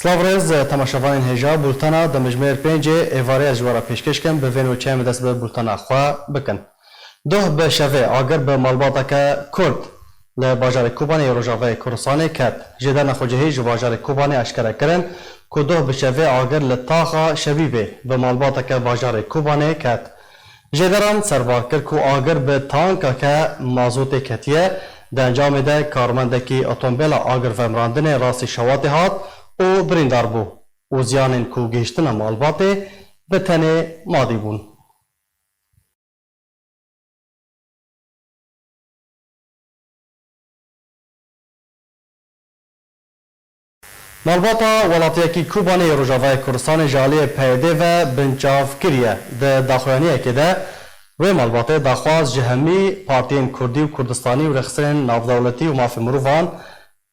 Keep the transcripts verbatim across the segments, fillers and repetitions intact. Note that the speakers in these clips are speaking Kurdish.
Silav rêz, temaşevanên hêja, bultena demjimêr pêncê êvarê ez ji we re pêşkêş kim, bi vê nûçeyê em dest bi bultena xwe bikin. Doh bi şevê agir bi malbateke Kurd li bajarê Kobanê yê Rojavayê Kurdistanê ket. Jêderên xwecihî ji bajarê Kobanê eşkere kirin ku doh bi şevê agir li taxa Şebîbê bi malbateke bajarê Kobanê ket. Jêderan serbar kir ku agir bi tankeke mazotê ketiye, di encamê de karmendekî otombêla agirvemirandinê rastî şewatê hat û birîndar bû û ziyanên ku gihîştine malbatê bi tenê madî bûn. Malbata welatiyekî Kobanê yê Rojavayê Kurdistanê ji aliyê P Y D ve binçav kiriye. Di daxuyaniyekê de wê malbatê daxwaz ji hemî partiyên Kurdî û Kurdistanî û rêxistinên navdewletî û mafê mirovan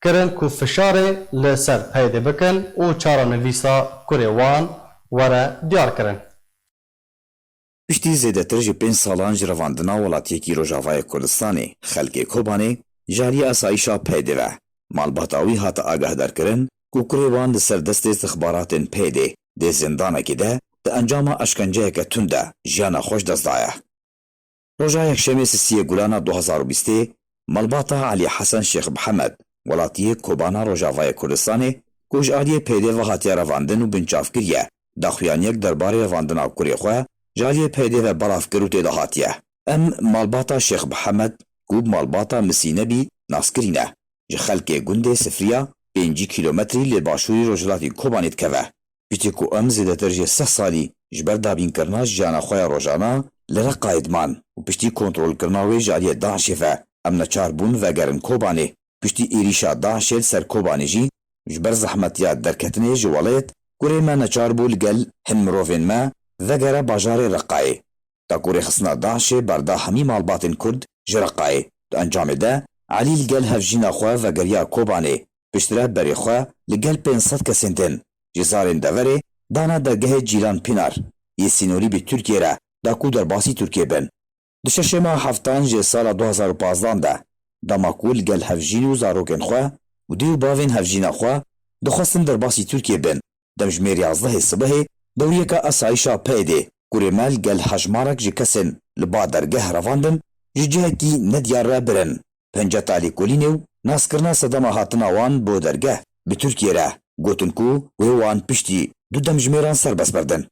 kirin ku fişarê li ser P Y D bikin û çarenivîsa kurê wan were diyar kirin. Piştî zêdetir ji pênc salan ji revandina welatiyekî Rojavayê Kurdistanê, xelkê Kobanê ji aliyê asayîşa P Y D ve, malbata wî hate agahdarkirin ku kurê wan li ser destê istixbaratên P Y D dê zindanekê de di encama eşkenceyeke tund de jiyana xwe ji dest daye. Roja Yekşemê sisiyê Gulana du hazar û bîstê, malbata Elî Hesen Şêx Mihemed, welatiyê Kobana Rojavayê Kurdistanê, ku ji aliyê P Y D ve hatiye revandin û binçav kiriye, daxuyaniyek derbarê revandina kurê xwe ji aliyê P Y D ve belav kir û tê de hatiye. Em malbata Şêx Mihemed, ku bi malbata Misînebî nas kirî ne, ji xelkê gundê Sifriya, pêncî kîlometrî li başûrî rojhilatî Kobanê dikeve. Piştî ku em zêdetir ji sih salî ji ber dabînkirina jiyana xwe ya rojana li Reqayê diman û piştî kontrolkirina wê ji aliyê DAIŞê ve em neçar bûn vegerin Kobanê. Piştî êrîşa DAIŞê li ser Kobanê jî ji ber zehmetiya derketinê ji welêt, kurê me neçar bû li gel hin mirovên me vegere bajarê Reqayê. Da ku rêxistina DAIŞê berda hemî malbatên Kurd ji Reqayê. Di encamê de Elî li gel hevjîna xwe vegeriya Kobanê, piştre berê xwe li gel pênc sed kesên din ji zarên deverê dana dergehê Cîlan Pînar yê sînorî bi Tirkiyê re, da ku derbasî Tirkiyê bin. Di şeşê meha heftan ji sala du hazar û pazdan de, dema ku li gel hevjîn û zarokên xwe û dê û bavên hevjîna xwe dixwestin derbasî Tirkiyê bin, demjimêr yazdehê sibehê dewriyeke asayîşa P Y D'ê kurê me li gel hejmarek ji kesên li ba dergeh revandin, ji cihekî nediyar re birin. Penceta lêkolînê û naskirina sedema hatina wan bo dergeh bi Tirkiyê re gotin ku wê wan piştî du demjimêran serbest berdin.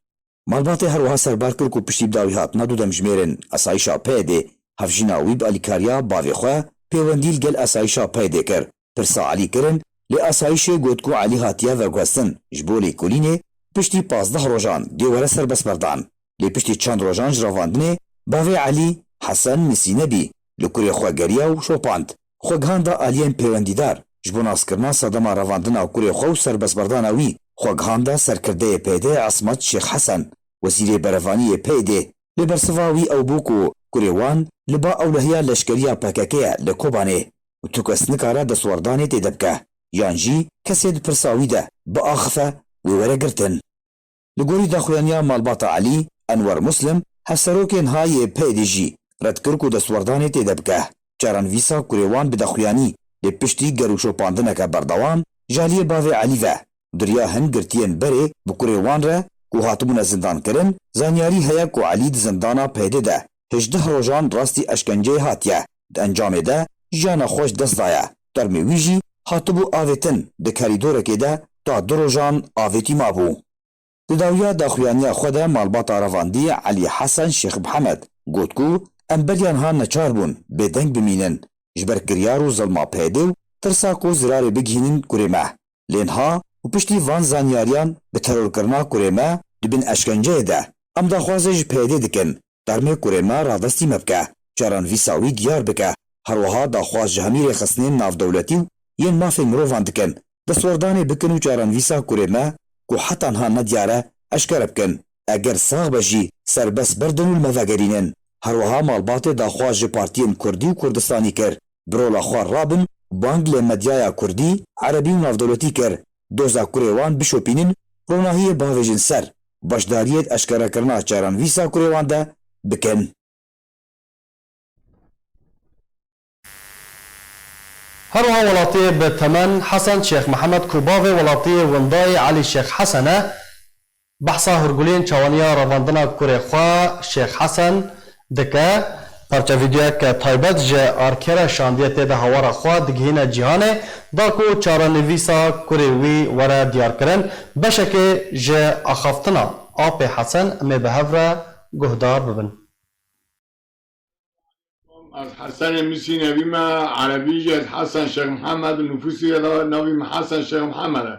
Malbatê her wiha serbar kir ku piştî bi dawî hatina du demjimêrên asayîşa P Y D'ê, hevjîna wî bi alîkariya bavê xwe pêwendî li gel asayîşa P Y D'ê kir. Pirsa Elî kirin, lê asayîşê got ku Elî hatiye veguhestin ji bo lêkolînê, piştî pazdeh rojan dê were serbestberdan. Lê piştî çend rojan ji revandinê, bavê Elî, Hesen Misînebî, li kurê xwe geriya û şopand. Xwe gihanda aliyên pêwendîdar ji bo naskirina sedema revandina kurê xwe û serbestberdana wî. Xwe gihanda serkirdeyê P Y D'ê Esmet Şêx Hesen, wezîrê berevanî yê P Y D'ê. Lê bersiva wî ew bû ku kurê wan li ba ewlehiya leşkeriya P K K ye li Kobanê û tu kes nikare destwerdanê tê de bike, yan jî kesê di pirsa wî de biaxife, wê were girtin. Li gorî daxuyaniya malbata Elî, Enwer Muslim, hevserokê niha yê P Y D'ê jî red kir ku destwerdanê tê de bike. Çarenivîsa kurê wan bi daxuyanî, lê piştî ger û şopandineke berdewam ji aliyê bavê Elî ve, di riya hin girtiyên berê bi kurê wan re ku hatibûne zindankirin, zanyarî heye ku Elî di zindana P Y D'ê de hejdeh rojan rastî eşkenceyê hatiye, di encamê de jiyana xwe ji dest daye. Termê wî jî hatibû avêtin, di kerîdorekê de ta du rojan avêtî mabû. Di dawiya daxuyaniya xwe de malbata revandî Elî Hesen Şêx Mihemed got ku em beriya niha neçar bûn bêdeng bimînin, ji ber kiryar û zilma P Y D'ê û tirsa ku zirarê bigihînin kurê me. Lê niha û piştî van zanyariyan bi terorkirina kurê me di bin eşkenceyê de, em daxwazê ji P Y D'ê dikin, termê kurê me radestî me bike, çarenivîsa wî diyar bike. Her wiha daxwaz ji hemî rêxistinên navdewletî û yên mafên mirovan dikin, destwerdanê bikin û çarenivîsa kurê me ku heta niha nediyar e, eşkere bikin. Eger sax be jî serbest berdin û li me vegerînin. Her wiha malbatê daxwaz ji partiyên kurdî û kurdistanî kir, bi rola xwe rabin û bang li medyaya kurdî, erebî û navdewletî kir, doza kurê wan bişopînin, ronahiyê bavêjin ser û beşdariyê di eşkerekirina çarenivîsa kurê wan de bikin. Her wiha welatiyê bi temen Hesen Şêx Mihemed ku bavê welatiyê windayê Elî Şêx Hesen e, behsa hûrguliyên çawaniya revandina kurê xwe Şêx Hesen dike. Parça vîdeoyeke taybet ji arkêra şandiye tê de hawara xwe digihîne cîhanê, da ku çarenivîsa kurê wî were diyarkirin. Beşekê ji axaftina apê Hesen em ê bi hev re guhdar bibin. Ez Hesenê Misî Nevî me, Erebî jî ez Hesen Şêx Mihemed, nifûsî ya navî min Hesen Şêx Mihemed e.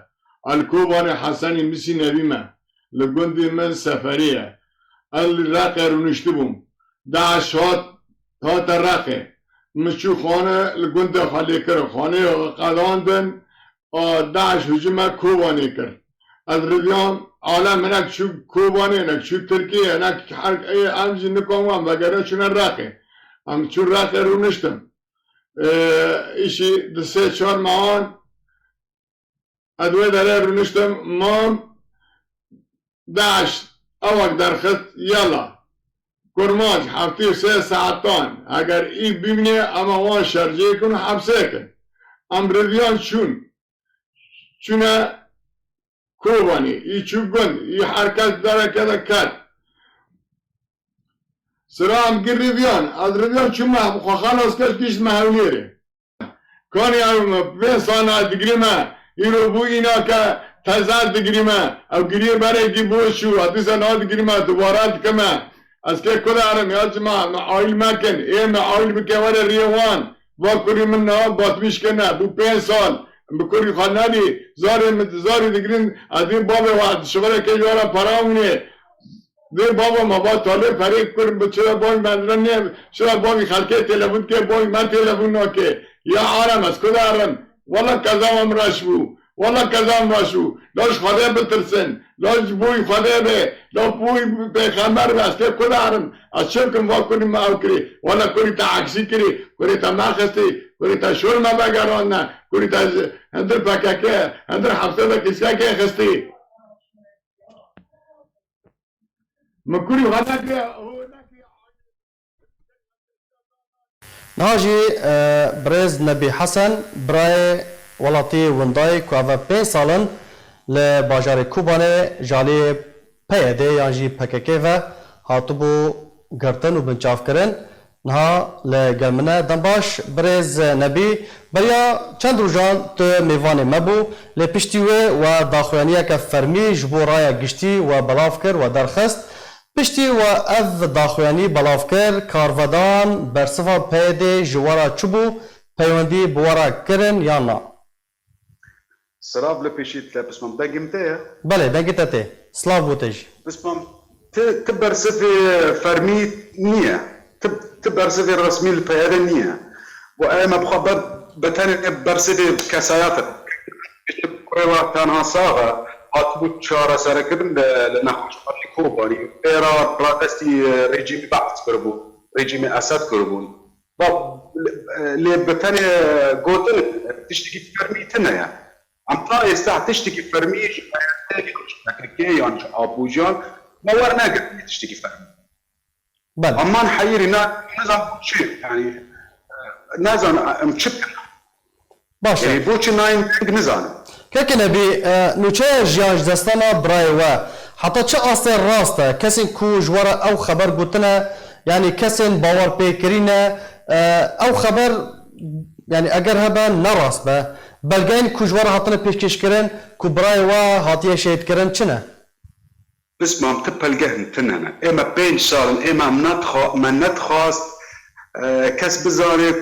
Ez li Kobanê Hesenê Misî Nevî me. Li gundê min Seferî ye. Ez li Reqê rûniştibûm. DAIŞ hat, hate Reqê. Min çû xane li gundê xwe lê kir. Xaneyê xwe qedandin. A, DAIŞ hicûme Kobanê kir. Ez riviyan alem hinek çû Kobanê, hinek çû Tirkiyê, hinek her, ê, em jî nikan wan vegere çûne Reqê. Em çû Reqê rûniştim. Ê, îşî di sê çar mehan ez wê derê rûniştim, mam DAIŞ ewek derxist, yela. Kurmanc heftê sê saetan, eger î bimîne, em ê wan şercê kin û hepsê kin. Em riviyan çûn. Çûne Kobanê, î çû gund, î her kes dereke de ket. Sira em gir riviyan, ez riviyan çûme, xwe xelas kir, gihiştime Hewlêrê. Kanî ew me pênc sal na digrîme, îro bû îna ke teze digrîme. Ew giriyê berê dî bo çû, ez dîsa na digrîme, dubare dikime. Ez kê ku de erim ya cima, me aîl mekin. Ê me aîl bike were riyê wan. Va kurî min niha batmîş kirine. Bû pênc sal. Bi kurî xwe nedî. Zarê min, zarê digirin. Ez dî bavê we şixuleke ji were para wînê. Dê baba me va talê perê kur bi çira bavî me re nê, çira bavî xelkê telefon ke, bavî me telefon nake. Ya Arem, ez ku de erim? Wala kezama min reş bû. Wala kezama min reş bû. La ji Xwedê bitirsin. La ji boyî Xwedê be. La boyî pêxember be. Ez kê ku de erim? Ez çi bikim va kurî me ew kirî? Wala kurî te eksî kirî. Kurî te me xistî. Kurî te şor me vegerandine. Kurî te ji hindir P K K, hindir hepsê de kîskekê xistî. Min kurî xwe nekiriye, ho nekiriye. Niha jî, e, birêz Nebî Hesen, birayê welatiyê windayê ku eve pênc sal in li bajarê Kobanê ji alî P Y D yan jî P K K ve hatibû girtin û binçavkirin. Niha li gel min e. Dem baş, birêz Nebî. Beriya çend rojan tu mêvanê me bû, lê piştî wê we daxuyaniyeke fermî ji bo raya giştî we belav kir, we derxist. Piştî we ev daxuyanî belav kir, karvedan bersiva P Y D'ê ji we re çi bû, peywendî bi we re kirin yan na? Silav li pêşî te, pismam, dengê min te ye? Belê, dengê te tê. Silav bo te jî. Pismam, ti, ti bersivê fermî niye. Ti, ti bersivê resmî li P Y D niye. Bo em ê bi xwe ber, bi tenê bersivê kesayet e. Kurê we tenha sax e, hatibû çareserekirin li, li nexweşxaneyê Kobanî. Pê re radestî rejîmê Be'es kiribû, rejîmê Esed kiribûn. Va, lê bi tenê gotin tiştekî fermî tune ye. Em ta êsta tiştekî fermî ji P Y D yan ji P K K yan ji Apojiyan me wernegirtiye tiştekî fermî. Belê. Em man heyirî, ne, nizan çi, yanî, nizan em çi bikin. Baş e. Yanî bo çi nayên deng nizanim. Kekê Nebî, e, nûçeya jiyan ji destana birayê we heta çi astê rast e? Kesên ku ji we re ew xeber gotine, yanî kesên bawer pê kirîne, e, ew xeber, yanî eger hebe ne rast be, belgeyên ku ji we re hatine pêşkêşkirin ku birayê we hatiye şehîdkirin çi ne? Pismam, ti pelgehên tune ne. Ê me pênc sal in, ê me em nedixwa-, me nedixwast, e, kes bizane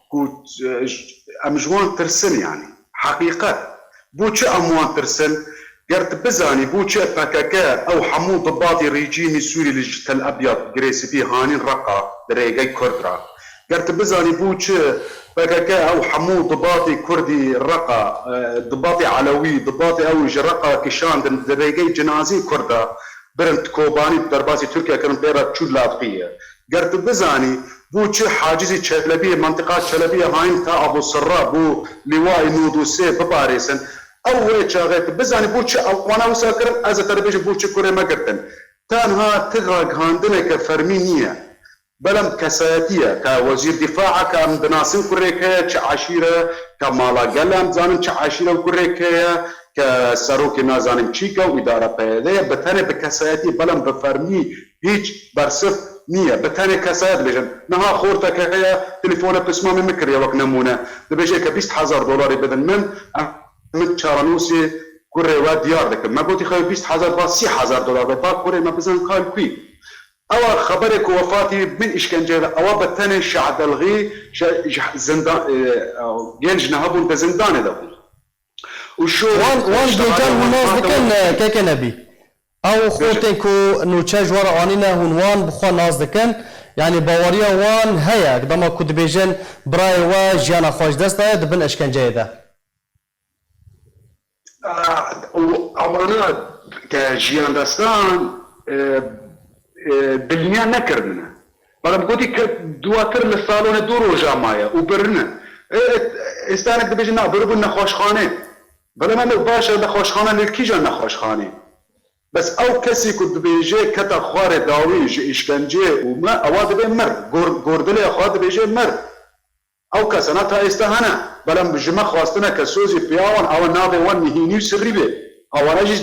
ku, e, j-, em ji wan tirsin, yanî. Heqîqet. Bo çi em wan tirsin? Ger tu bizanî bo çi P K K ew hemû dibatî rejîmî Sûrî li ji Tel Ebyad, Girê Spî hanîn Reqa di rêgey Kurd re. Ger tu bizanî bo çi P K K ew hemû dibatê Kurdî Reqa, e, dibatê Elewî, dibatê ew ji Reqa kişandin di rêgey cinazê Kurda birin di Kobanî derbasî Tirkiye kirin pê re çû Lafqiyê. Ger tu bizanî bo çi Hacizî Çelebiyê, mentiqa Çelebiyê hain ta Abu Sirra bo lîwayê nod û sê biparêzin, ew wê çaxê tu bizanî bo çi ewana wisa kirin, ez ê te re bêjim bo çi kurê me girtin. Tenha ti ragihandineke fermî niye. Belem kesayetî ye, ke wezîr dîfa e, ke em dinasin kurê kê ye, çi eşîr e, ke mala gel e, em dizanin çi eşîr e û kurê kê ye, ke serokê nazanin çîk e û îdara P Y D ye, bi tenê bi kesayetî, belem bi fermî hîç bersiv nîye. Bi tenê kesayet dibêjin. Niha xorteke heye, telefona pismamê min kiriye wek nemûne. Dibêje ke bîst hezar dolarî bidin min, em min çarenûsê kurê we diyar dikin. Me gotî xew bîst hezar ba sî hezar dolar be, ba kurê me bizan kal kuî. Ewa xeberê ku wefatî bin îşkenceyê de, ewa bi tenê Şehdelxî, şe-, ji zindan, e, e, genc niha bûn di zindanê de bûn. Û şorê Wan, wan gencan hûn nas dikin, e, keke Nebî. Ew Bêje. xortên ku nûçe ji we re anîne, hûn wan bi xwe nas dikin. Yanî baweriya wan heye, dema ku dibêjin birayê we jiyana xwe ji dest daye, dibin eşkenceyê de. A, û ewana ke jiyan destan, e, e, dilniya nekirine. Bala min gotî ke duwatir li salonê du roja maye û birine. E, e, êstanek dibêjin, na, biribûn nexweşxanê. Bala me baş e, nexweşxane li kîjan nexweşxanê? Bes ew kesî ku dibêje keta xwarê dawî ji îşkencê û me, ewa dibê mir. Gor-, gordilê xwe dibêje mir. Ew kesana ta êsta hene, belem ji me xwastine ke sozî piya wan, ewa navê wan nihînî û sirrî bê. Ewana jî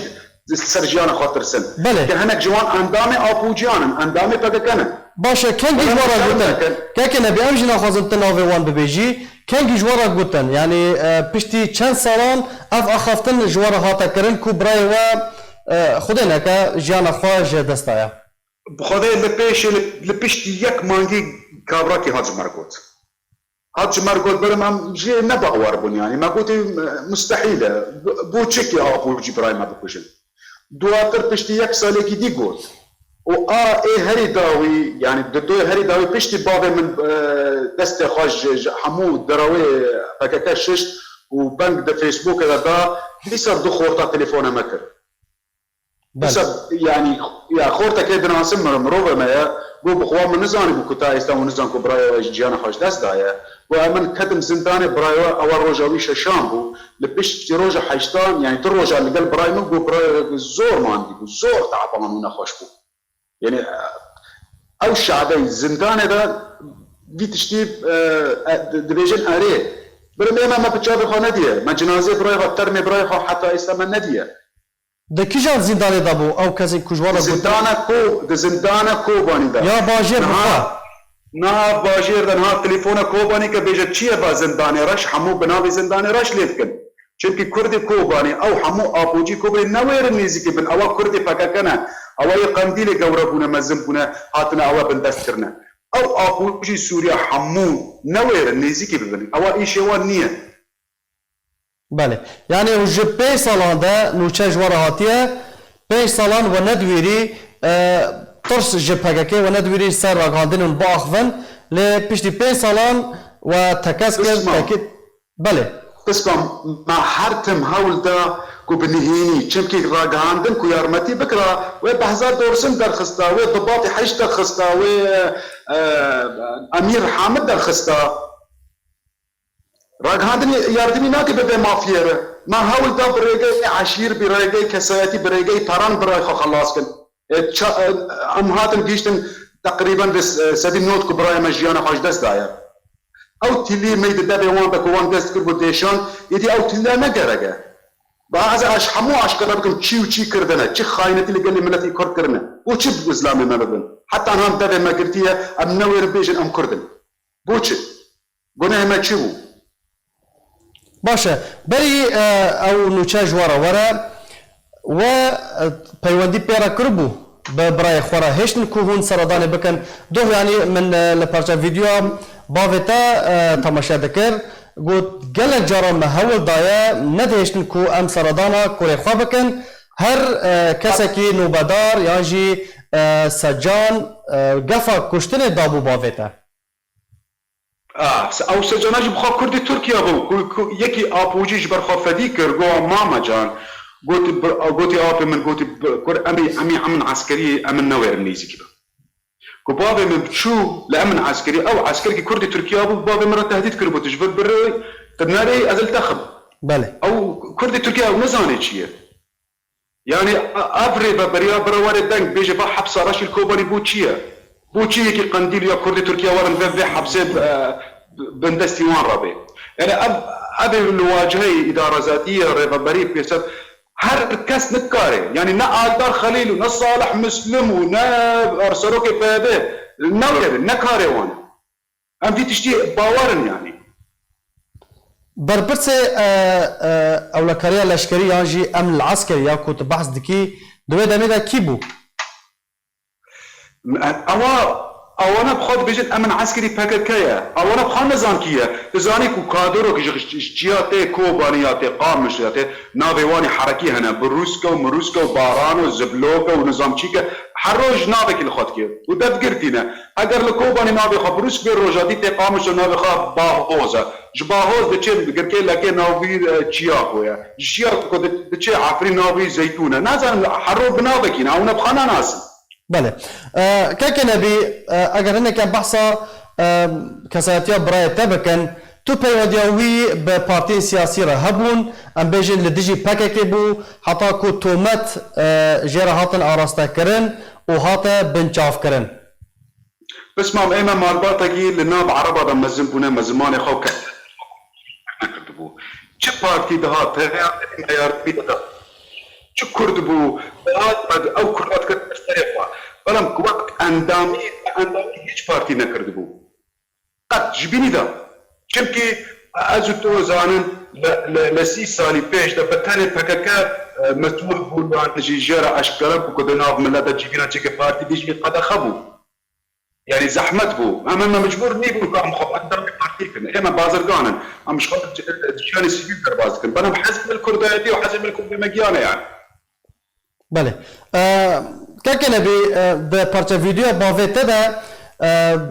ser jiyana xwe tirsin. Belê. Ke hinek ji wan endamê apûciyan in, endamê P K K ne. Baş e, kengî ji Belem we re şerm gutin? nekin. Keke Nebî, em jî naxwazin tu navê wan bibêjî. Kengî ji we re gutin? Yanî, e, piştî çend salan ev axaftin ji we re hate kirin ku birayê we, e, Xwedê neke jiyana xwe ji dest daye? Bi Xwedê li pêşê, li, li piştî yek mangî kabrakî hat ji me re got. Hat ji me re got, birim em jê ne bawer bûn, yanî me gotî, mustehîl e. Bo çi ki apûcî birayê me bikujin? Duwatir piştî yek salekî dî got. Û a ê herî dawî, yanî didoyê herî dawî piştî bavê min, e, destê xwe ji, ji hemû derawê P K K şişt û beng di Facebookê de da, dîsa du xorta telefona me kir. Belê. Dîsa, yanî, ya xortekê dinasin, miro-, mirovê me ye. Got, bi xwe min nizanîbû ku ta êsta hûn nizan ku birayê we ji ciyana xwe ji dest daye. Got, em min ketim zindanê, birayê we ewa roja wî şeşan bû. Li piştî roja heştan, yanî tu roja li gel birayê min, got, birayê we zor mandî bû, zor teban û nexweş bû. Yanî, ew şadey zindanê de vî tiştî, e, e, di-, dibêjin erê. Birim ême me bi çavê xwe nediye. Me cinazê birayê xwe, termê birayê xwe heta êsta me nediye. Di kîjan zîndanê de bû ew kesên ku ji we re gotin? Zindana Ko-, di zindana Kobanî de. Ya bajêr bi xwe? Niha, niha bajêr de, niha telefona Kobanî ke bêje çi ye ba zindanê reş, hemû bi navê zindanê reş lê dikin. Çimkî Kurdê Kobanî, ew hemû apûcî Kobanî newêrin nêzîkî bin. Ewa Kurdê P K K ne. Ewa yê Qendîlê gewre bûne, mezin bûne, hatine ewa bindest kirine. Ew apûcî Sûriya hemû newêrin nêzîkî bibin. Ewa îşê wan niye. Belê. Yanî ji pênc salan de nûçe ji we re hatiye, pênc salan we nediwîrî, e, tirs ji P K K we nediwîrî ser ragihandinên biaxivin, lê piştî pênc salan we tekez kir, Pisma. tekît, belê. Pisma, me her tim hewl da ku bi nihênî, çimkî ragihandin ku yarmetî bikira, wê behza dorsin derxista, wê bi batî heşt derxista, wê, e, Emîr Hamid derxista. Ragihandinê yardimî nake bi vê mafiyê re. Me hewl da bi rêgeyê eşîr, bi rêgeyê kesayetî, bi rêgeyê peran birayê xwe xelas kin. E, ça-, e, em hatin gihîştin teqrîben di, e, sedî nod ku birayê me jiyana xwe ji dest daye. Ew tîlî me di devê wan de ku wan dest kiribû dêşan, êdî ew tîlî ne gerek e. Ba ez, ez hemû aşkera bikim çi û çi kirdine, çi xaynetî li gelê miletî Kurd kirine. Û çi bi zilamê me bibin? Heta niha devê me girtiye, em newêrin bêjin em Kurd in. Bo çi? Gunehê me çi bû? Baş e. Berî, e, ew nûçe ji we re were, we, e, peywendî pê re kiribû, bi birayê xwe re hêştin ku hûn seredanê bikin. Doh, yanî min, e, li parça vîdyoya bavê te, e, temaşe dikir. Got, gelek caran me hewl daye, nedihêştin ku em seredana kurê xwe bikin. Her, e, kesekî nobedar yan jî, e, secan, e, gefa kuştinê dabû bavê te. Ah, se-, ew secana jî bi xwe Kurdê Tirkiye bû, ku, ku yekî apûcî ji ber xwe fedî kir, got, "Mama can," gotî, bi-, gotî, "Apê min," gotî, bi-, "Kur, em ê, em ê, em in eskeriyê, em in newêrin nêzîkî be." Ku bavê min çû li em in eskeriyê, ew eskerkî Kurdê Tirkiye bû, bavê min re tehdît kiribû, "Tu ji vir birê, tu nerê, ez li te xim." Belê. Ew Kurdê Tirkiye ew nizanê çi ye. Yanî, a-, ev rêveberiya bira were deng bêje, va hepsa reş li Kobanî bû çi ye? Bo çi yekî Qendîl ya Kurdê Tirkiye werin vê, vê hepsê, e, bindestî wan re bê? Yani ev, ev ê li waciheyê îdarazatiyê, rêveberî pêser her kes nikare. Yani ne Akdar Xelîl û ne Salih Muslim û ne serokê P Y D, ne, ne karê wan. Em vî tiştî bawer in yani. Berpirsê, e, e, ewlekariya leşkerî yan jî emn el eskerî ya ku tu behs dikî, di wê demê de kî bû? Ewa, ewana bi xwe dibêjin emn eskerî P K K ye. Ewana bi xwe nizan kî ye. Tu zanî ku kadrok ji, ji, ji çiya tê Kobanî ya tê Qamiş ya tê navê wan ê herekî hene. Birûske û mirûske û barano, zibloke û nizam çîke. Her roj navekî li xwe dike. Û devgirtî ne. Eger li Kobanî navê xwe Birûsk bê, roja dî tê Qamiş û navê xwe Bahoz e. Ji Bahoz diçê Girkê Lekê navî, e, Çiyako ye. Ji Çiyako di-, diçê Efrîn navî Zeytûn e. Nazanim her roj bi navekî ne. Ew ne bi xwe nenasin. Belê. E, Keke Nebî, e, eger hineke behsa, e, kesayetiya birayê te bikin, tu peywendiya wî bi partiyên siyasî re hebûn, em bêjin li dijî P K K bû, heta ku tomet, e, jê re hatin arastekirin û hate binçavkirin. Pismam ê me malbatekî li nav Ereba de mezin bûne, mezimanê xwe û ke-, nekiribû. Çi partî dihat, teyarê me yardimî dida. Çi Kurd bû, dihat me ew Kurda dikir serê xwe. Belam wek endamî, endamî hiç partî nekiribû. Qet ji bînî de. Çimkî ez û tu zanin li, li, li sî salî pêş de bi tenê P K K, e, metûh bû, yan jî jê re eşkere bû ku di nav milet de civîna çêke partî dijî qedexe bû. Yani zehmet bû. Em, em mecbûr nîbûn ku em xwe endamê partî bikin. Ê me bazirgan in. Em ji xwe ji, ji jiyanê sivîl derbas dikin. Belam hezê me li Kurdayetî û hezê me li Kurdê me giyan e yani. Belê. E, Keke Nebî, e, di parça vîdeoya bavê te de, e,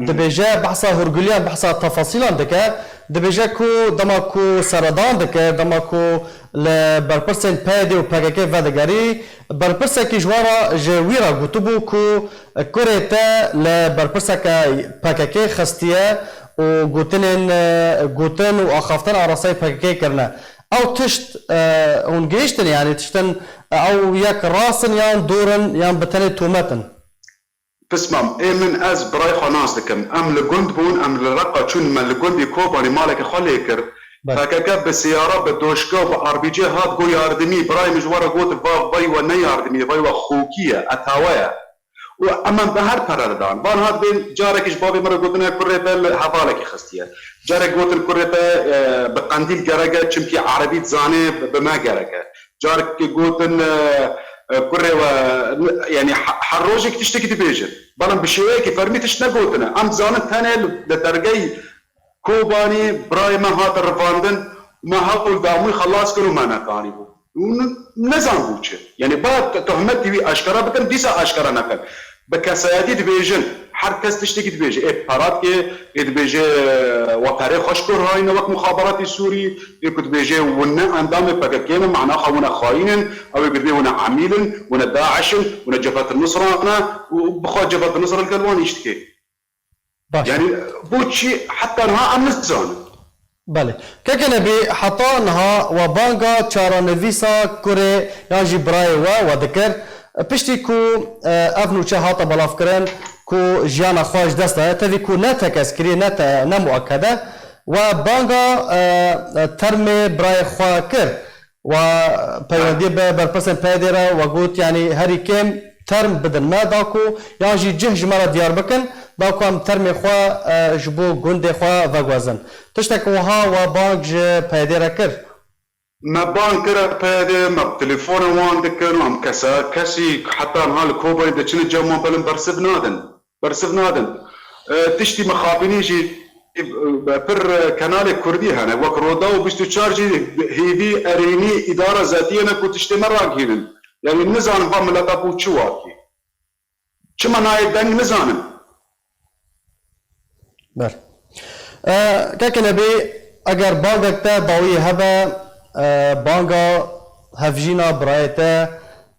dibêje behsa hûrgiliyan, behsa tefasîlan dike. Dibêje ku dema ku seredan dike, dema ku li berpirsên P Y D û P K K vedigerî, berpirsekî ji wan re ji wî re gotibû ku kurê te li berpirseke P K K xistiye û gotinên, e, gotin û axaftin arasteyê P K K kirine. Ew tişt, e, hûn gihîştin, yani tiştin, e, ew yek rast in yan dor in yan bi tenê tomet in? Pismam, ê min ez birayê xwe nas dikim. Em li gund bûn, em li Reqa çûn, me li gundê Kobanî maleke xwe lê kir. Belê. P K K bi siyara, bi doşka û bi R P G hat, got yardimî, birayê min ji we re got, va vay we ne yardimî, vay we xokî ye, etawe ye. Û em, em bi her pere re dan. Van hat bên, carekî ji bavê min re gotine, kurê te li hevalekî xistiye. Carek gotin kurê te, e, bi qendîl gerek e, çimkî erebî dizane, bi, bi me gerek e. Carekî gotin, e, e, kurê we, yani he-, her rojek tiştekî dibêjin. Belam bi şêweyekî fermî tişt negotine. Em dizanin tenê li, li dergehî Kobanî birayê me hate rivandin, me hewl da em wî xelas kin û me netanîbû. Û ne-, nezanbû çi. Yani ba te-, tohmetî wî eşkera bikin, dîsa eşkera nekin. Bi kesayetî dibêjin, her kes tiştekî dibêje. Ê pera dike, ê dibêje, e, we perê xwe ji ku rahayîne wek muxaberatê Sûrî, ê ku dibêje wine endamê P K K ne, mana xwe wine xayîn in, ew ê bidibê wine emîl in, wine DAIŞ in, wine Cebhet Nusra ne û bi xwe Cebhet Nusra li gel wan îş dike. Baş. Yani bo çi heta niha em nizanin. Belê. Keke Nebî, heta niha we banga çarenivîsa kurê yan jî birayê we, we dikir. Piştî ku, e, ev nûçe hate belavkirin ku jiyana xwe ji dest daye, tevî ku ne tekez kiriye, ne te-, ne mueked e, we banga, e, termê birayê xwe kir. We peywendiyê bi berpirsên P Y D re we got, yanî herî kêm term bidin me, da ku yan jî cih ji me re diyar bikin, da ku em termê xwe, e, ji bo gundê xwe veguhezin. Tiştek wiha we bang ji P Y D re kir? Me bang kir P Y D, me bi telefonê wan dikin û em kesa-, kesî heta niha li Kobanî diçin cem wan belin bersiv nadin. Bersiv nadin. E, tiştî mixabinî jî, e, pir, e, kenalê kurdî hene. Wek Roda û bîst û çar jî hêvî erênî îdara zetiyê ne ku tiştê me ragihînin. Yani nizanim va mileta bû çi wakî. Çima nayê deng nizanim. Ber. E, Keke Nebî, eger bangek te dawiyê hebe, e, banga hevjîna birayê te,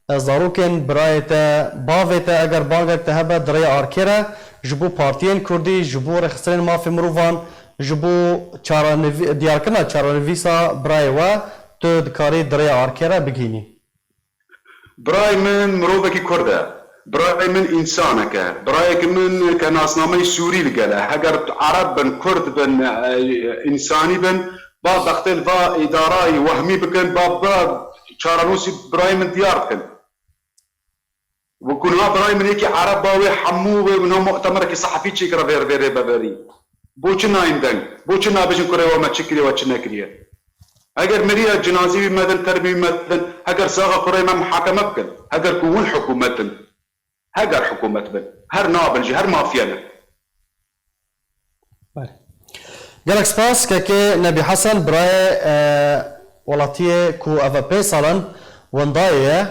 e, zarokên birayê te, bavê te, eger bangek te hebe di rêya arkê re, ji bo partiyên kurdî, ji bo rêxistinên mafê mirovan, ji bo çarenivî-, diyarkirina çarenivîsa birayê we, tu dikarî di rêya arkê re bigihînî. Birayê min mirovekî kurd e. Birayê min însanek e. Birayek min ke nasnameyê Sûrî li gel e. Heger Ereb bin, Kurd bin, e, însanî bin, ba bextê li va îdarayî wehmî bikin, ba, ba çarenûsî birayê min diyar bikin. Û ku niha birayê min yekî Ereb ba wê hemû wê niha mu'temerekî sehefî çêkira vê, vê rêveberî. Bo çi nayên deng? Bo çi nabêjin kurê we me çi kiriye, we çi nekiriye? Heger miriye cinazî wî medin, terbî wî medin, heger saxa kurê me muhakeme bikin. Heger ku hûn hikûmet in. Heger hikûmet bin. Her nabin jî, her mafiye ne. Belê. Gelek spas, kekê Nebî Hesen, birayê, e, welatiyê ku ev pênc sal in wendayê ye,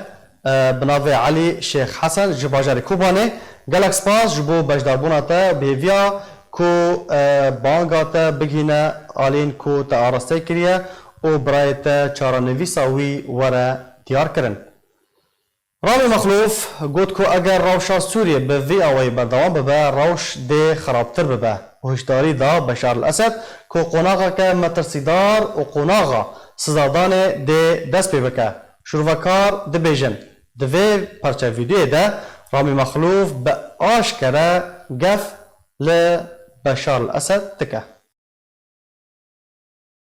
e, bi navê Elî Şêx Hesen ji bajarê Kobanê. Gelek spas ji bo beşdarbûna te, bi hêviya ku, e, banga te bigihîne aliyên ku te araste kiriye û birayê te çarenivîsa wî were diyar kirin. Ramî Mexlûf got ku eger rewşa Sûriyê bi vî awayî berdewam bibe, rewş dê xirabtir bibe û hişdarî da Beşar el Esed ku qonaxeke metirsîdar û qonaxa sizadanê dê dest pê bike. Şîrovekar dibêjin, di vê parçe vîdeoyê de Ramî Mexlûf bi aşkere gef li Beşar el Esed dike.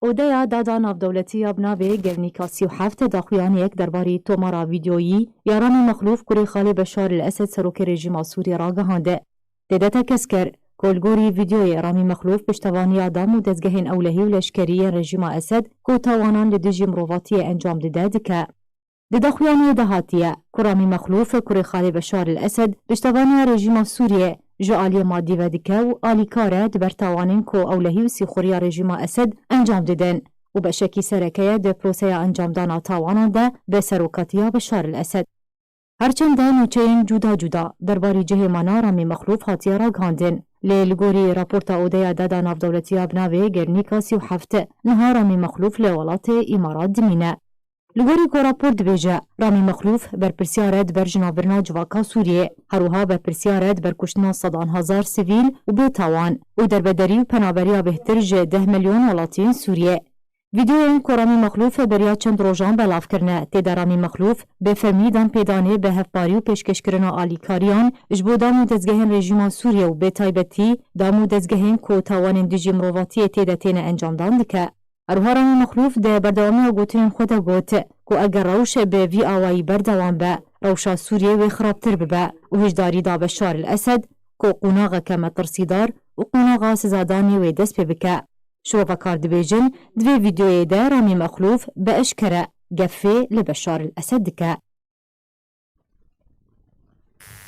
Odeya Dada Navdewletî ya bi navê Gernika sî û heft daxuyaniyek derbarî tomara vîdeoyî ya Ramî Mexlûf kurê xalê Beşar el Esed serokê rejîma Sûriyê ragihande. Tê de tekez kir ku li gorî vîdeoyê Ramî Mexlûf piştevaniya dam û dezgehên ewlehî û leşkerî yên rejîma Esed ku tawanan li dijî mirovatiyê encam dide dike. Di daxuyaniyê de hatiye ku Ramî Mexlûf kurê xalê Beşar el Esed piştevaniya rejîma Sûriyê ji aliyê madî ve dike û alîkar e di ber tawanên ku ewlehî û sîxuriya rejîma Esed encam didin û beşekî sereke ye di proseya encamdana tawanan de bi serokatiya Beşar el Esed. Her çend de nûçeyên cuda cuda derbarî cihê mana Ramî Mexlûf hatiye ragihandin, lê li gorî raporta Odeya Dada Navdewletî ya bi navê Gernika sî û heft, niha Ramî Mexlûf li welatê Îmarat dimîne. Li gorî ku rapor dibêje, Ramî Mexlûf berpirsiyar e di ber jinavbirina civaka Sûriyê, her wiha berpirsiyar e di ber kuştina sedan hezar sivîl û bêtawan û derbederî û penaberiya bêhtir ji deh milyon welatiyên Sûriyê. Vîdeoyên ku Ramî Mexlûf beriya çend rojan belav kirine, tê de Ramî Mexlûf bi fermî dan pêdanê bi hevparî û pêşkêşkirina alîkariyan ji bo dam û dezgehên rejîma Sûriyê û bê taybetî dam û dezgehên ku tawanên dijî mirovatiyê tê de têne encamdan dike. Her wiha Ramî Mexlûf di berdewamiya gotinên xwe de got ku eger rewş bi vî awayî berdewam be, rewşa Sûriyê wê xirabtir bibe û hişdarî da Beşar el Esed ku qonaxeke metirsîdar û qonaxa sizadanê wê dest pê bike. Şîrovekar dibêjin, di vê vîdeoyê de Ramî Mexlûf bi eşkere gefê li Beşar el Esed dike.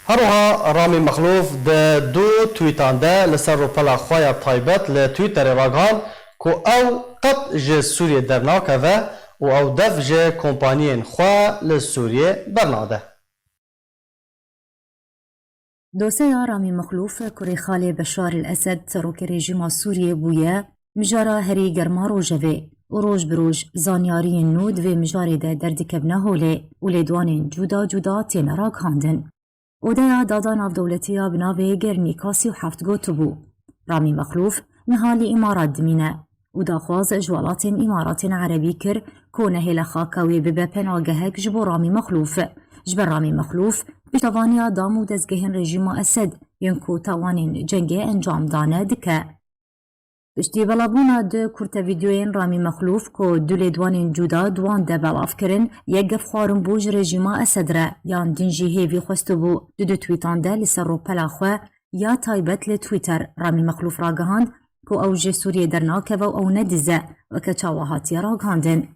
Her wiha Ramî Mexlûf di du twîtan de li ser rûpela xwe ya taybet li Twitterê ragihand ku ew qet ji Sûriyê dernakeve û ew dev ji kompaniyên xwe li Sûriyê bernade. Doseya Ramî Mexlûf, kurê xalê Beşar el Esed, serokê rejîma Sûriyê bûye, mijara herî germa rojevê û roj bi roj zanyariyên nû di vê mijarê de derdikevine holê û lêdwanên cuda cuda têne ragihandin. Odeya Dada Navdewletî ya bi navê Gernika sî û heft gotibû, Ramî Mexlûf niha li Îmarat dimîne û daxwaz ji welatên Îmaratên Erebî kir ku nehêle xaka wê bibe penagehek ji bo Ramî Mexlûf. Ji ber Ramî Mexlûf piştevaniya dam û dezgehên rejîma Esed yên ku tawanên cengê encam dane dike. Piştî belavbûna du kurte vîdeoyên Ramî Mexlûf ku du lêdwanên cuda di wan de belav kirin, yek gefxwarin bû ji rejîma Esed re, yan din jî hêvî xwestibû. Di du twîtan de li ser rûpela xwe ya taybet li Twitter, Ramî Mexlûf ragihand ku ew ji Sûriyê dernakeve û ew ne diz e, weke çawa hatiye ragihandin.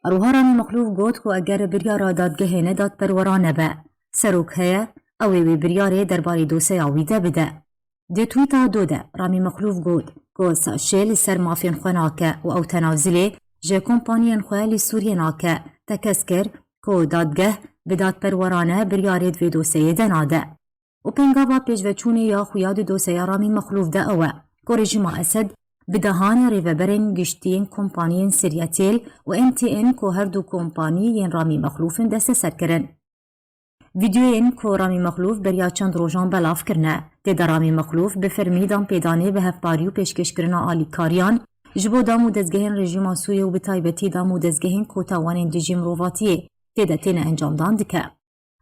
Her wiha Ramî Mexlûf got ku eger biryara dadgehê ne dadperwerane be, serok heye, ew ê wê biryarê derbarê doseya wî de bide. Di twîta do de Ramî Mexlûf got ku saşê li ser mafên xwe nake û ew tenazilê ji kompaniyên xwe li Sûriyê nake, tekez kir ku dadgeh bi dadperwerane biryarê di vê doseyê de nade. Û pêngava pêşveçûnê ya xuya di doseya Ramî Mexlûf de ew e ku rejîma Esed bi dehanê rêveberên giştî yên kompaniyên Siriyetêl û M T N ku her du kompanî yên Ramî Mexlûf in desteser kirin. Vîdeoyên ku Ramî Mexlûf beriya çend rojan belav kirine, tê de Ramî Mexlûf bi fermî danpêdanê bi hevparî û pêşkêşkirina alîkariyan ji bo dam û dezgehên rejîma Sûriyê û bi taybetî dam û dezgehên ku tawanên dijî mirovatiyê tê de têne encamdan dike.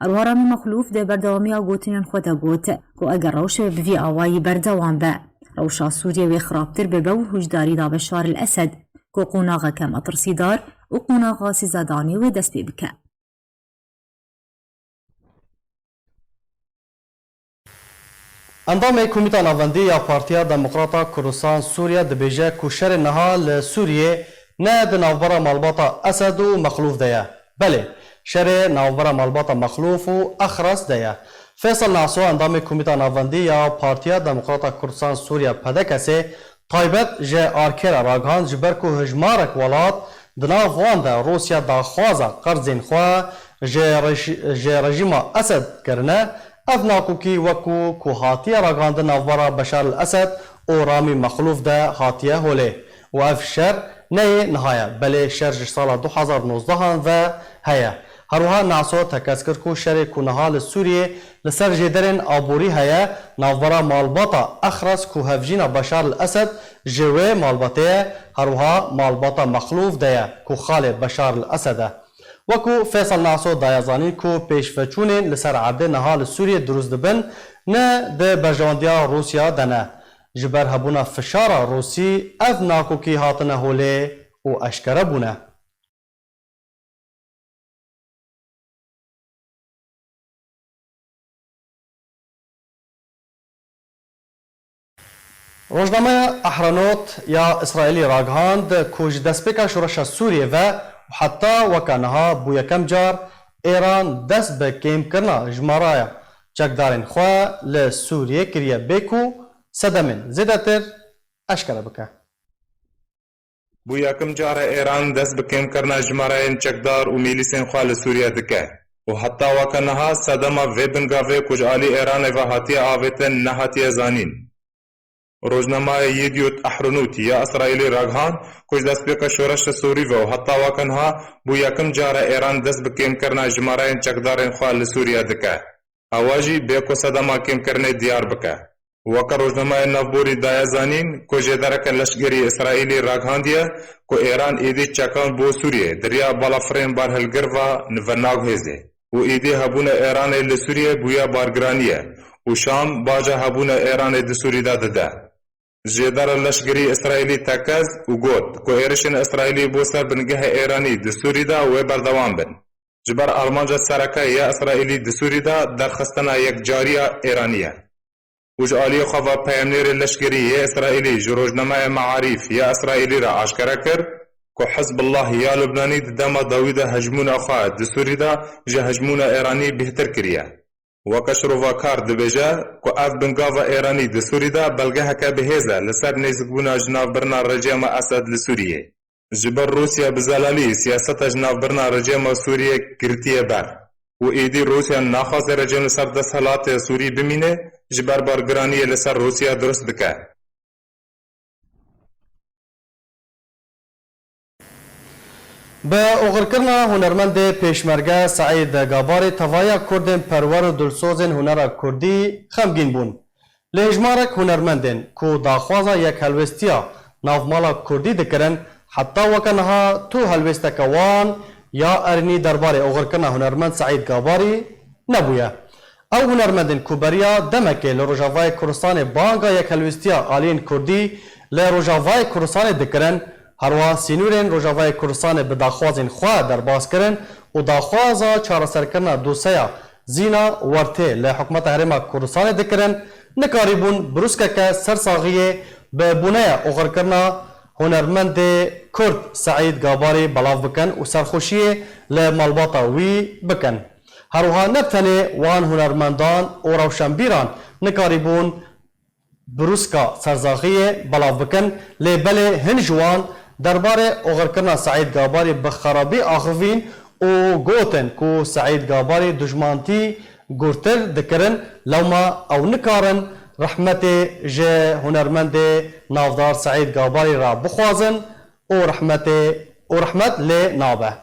Her wiha Ramî Mexlûf di berdewamiya gotinên xwe de got ku eger rewş bi vî awayî berdewam be, rewşa Sûriyê wê xirabtir bibe û hişdarî da Beşar el Esed ku qonaxeke metirsîdar û qonaxa sîzedanê wê dest pê bike. Endamê Komîta Navendî ya Partiya Demokrata Kurdistan Sûriye dibêje ku şerê niha li Sûriyê ne di navbera malbata Esed û Mexlûf de ye. Belê, şerê navbera malbata Mexlûf û Exres de ye. Feysel Naso, endamê Komîta Navendî ya Partiya Demokrata Kurdistan Sûriye, P D K S'ê, taybet ji Arkerê ragihand, ji ber ku hijmarek welat, di nav wan de Rûsya, daxwaza qerzên xwe ji rejî-, ji rejîma Esed kirine, ev nakokî wekû ku hatiye ragihandin navbera Beşar el Esed û Ramî Mexlûf de hatiye holê û ev şer ne yê niha ye, belê şer ji sala du hezar nozdehan ve heye. Her wiha Naso tekez kir ku şerê ku niha li Sûriyê li ser jêderên aborî heye, navbera malbata Exres ku hevjîna Beşar el Esed ji wê malbatê ye, her wiha malbata Mexlûf de ye ku xalê Beşar el Esed e. Wekû Feysel Naso daye zanîn ku pêşveçûnên li ser erdê niha li Sûriyê dirust dibin, ne di berjewendiya Rûsya de ne. Ji ber hebûna fişara Rûsî ev nakokî hatine holê û eşkere bûne. Rojnameya Ahronot ya Îsraîlî ragihand ku ji destpêka şoreşa Sûriyê ve û heta weke niha bû yekem car Êran dest bi kêmkirina jimaraya çekdarên xwe li Sûriyê kiriye bê ku sedemên zêdetir eşkere bike. Bû yekim car e Êran dest bi kêmkirina jimareyên çekdar û mîlîsên xwe li Sûriye dike û heta weke niha sedema vê bingavê ku ji alî Êranê ve hatiye avêtin nehatiye zanîn. Rojnameya Yediyot Ahronot ya Îsraîlê ragihand ku ji destpêka şoreşa Sûrî ve û heta weke niha bû yekim car e Êran dest bi kêmkirina jimareyên çekdarên xwe li Sûriye dike. Ewa jî bê ku sedema kêmkirinê diyar bike. Weke rojnameya navborî daye zanîn ku jêdereke leşkerî Îsraîlî ragihandiye ku Êran êdî çekan bo Sûriyê di riya balafirên barhilgir ve nivenaguhêze û êdî hebûna Êranê li Sûriyê bûye bargiranî ye û Şam baca hebûna Êranê di Sûrî de dide. Jêdera leşkerî Îsraîlî tekez û got ku êrişên Îsraîlî bo ser bingehê Êranî di Sûrî de wê berdewam bin. Ji ber armanca sereke ya Îsraîlî di Sûrî de derxistina yekcariya Êranî ye. Û ji aliyê xwe ve peyamnêrê leşkerî yê Îsraîlî ji rojnameya Mearîf ya Îsraîlî re aşkere kir ku Hizbullah ya Lubnanî di dema dawî de hejmûna xwe di Sûrî de ji hejmûna Êranî bêhtir kiriye. Weke şirovakar dibêje ku ev bingava Êranî di Sûrî de belgeheke bihêz e li ser nêzikbûna ji navbirina rejîma Esed li Sûriyê. Ji ber Rûsya bi zelalî siyaseta ji navbirina rejîma Sûriyê girtiye ber û êdî Rûsya naxwaze rejîm li ser desthilatê Sûrî bimîne, ji ber bargiraniyê li ser Rûsya dirust dike. Bi oxirkirina hunermendê pêşmerge Seîd Gabarî tevahiya kurdên perwer û dilsozên hunera kurdî xemgîn bûn. Li hêjmarek hunermendên ku daxwaza yekhelwestiya navmala kurdî dikirin, heta weke niha tu helwêsteke wan ya erênî derbarê oxirkirina hunermend Seîd Gabarî nebûye. Ew hunermendên ku beriya demekê li Rojavayê Kurdistanê banga yekhelwestiya aliyên kurdî li Rojavayê Kurdistanê dikirin, herwiha sînorên Rojavayê Kurdistanê bi daxwazên xwe derbas kirin û daxwaza çareserkirina doseya Zîna Wertê li Hikûmeta Herêma Kurdistanê dikirin, nikarîbûn brûskeke sersaxiyê bi boneya oxirkirina hunermendê Kurd Seîd Gabarî belav bikin û serxweşiyê li malbata wî bikin. Herwiha ne bi tenê wan hunermendan û rewşenbîran nikarîbûn brûska sersaxiyê belav bikin, lê belê hin ji wan derbarê oxirkirina Seîd Gabarî bi xerabî axivîn û gotin ku Seîd Gabarî dijmantî gurtir dikirin, lewma ew nikarin rehmetê ji hunermendê navdar Seîd Gabarî re bixwazin û rehmetê û rehmet lê nabe.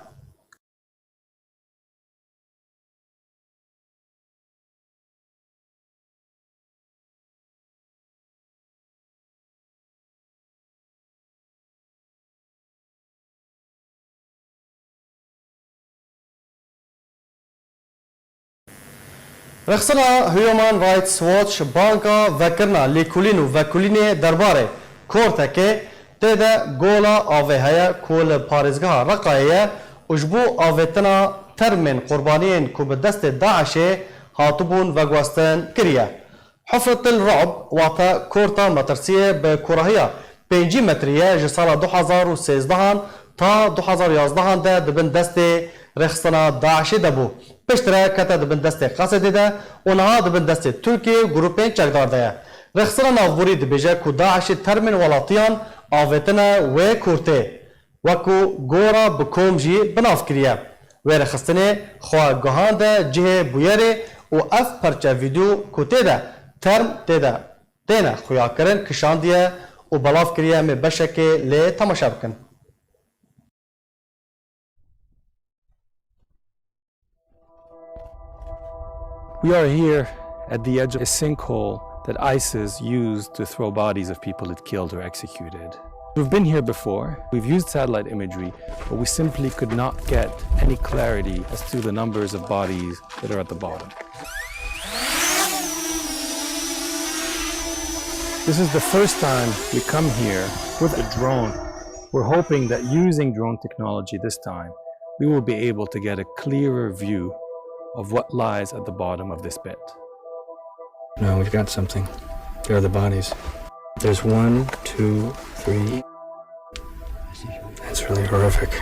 Rêxistina Human Rights Watch banga vekirina lêkolîn û vekolînê derbarê kortekê tê de gola avê heye ku li parêzgeha Reqayê ye û ji bo avêtina termên qurbaniyên ku bi destê DAIŞê hatibûn veguhestin kiriye. Hufretil Ru'b, wate korta metirsiyê bi kurahiya pêncî metrî ye, ji sala du hezar û sêzdehan ta du hezar û yazdehan de di bin destê rêxistina DAIŞê de bû. Piştre kete di bin destê Qesedê de û niha di bin destê Tirkiyê û grûpên çekdar de ye. Rêxistina navborî dibêje ku DAIŞê termên welatiyan avêtine wê kortê. Wekû gora bi kom jî bi nav kiriye. Wê rêxistinê xwe gihande cihê bûyerê û ev perçe vîdyo ku tê de term tê de têne xuyakirin kişandiye û belav kiriye, em ê beşekê lê temaşe bikin. We are here at the edge of a sinkhole that ISIS used to throw bodies of people it killed or executed. We've been here before, we've used satellite imagery, but we simply could not get any clarity as to the numbers of bodies that are at the bottom. This is the first time we come here with a drone. We're hoping that using drone technology this time, we will be able to get a clearer view of what lies at the bottom of this pit. No, we've got something. There are the bodies. There's one, two, three. That's really horrific.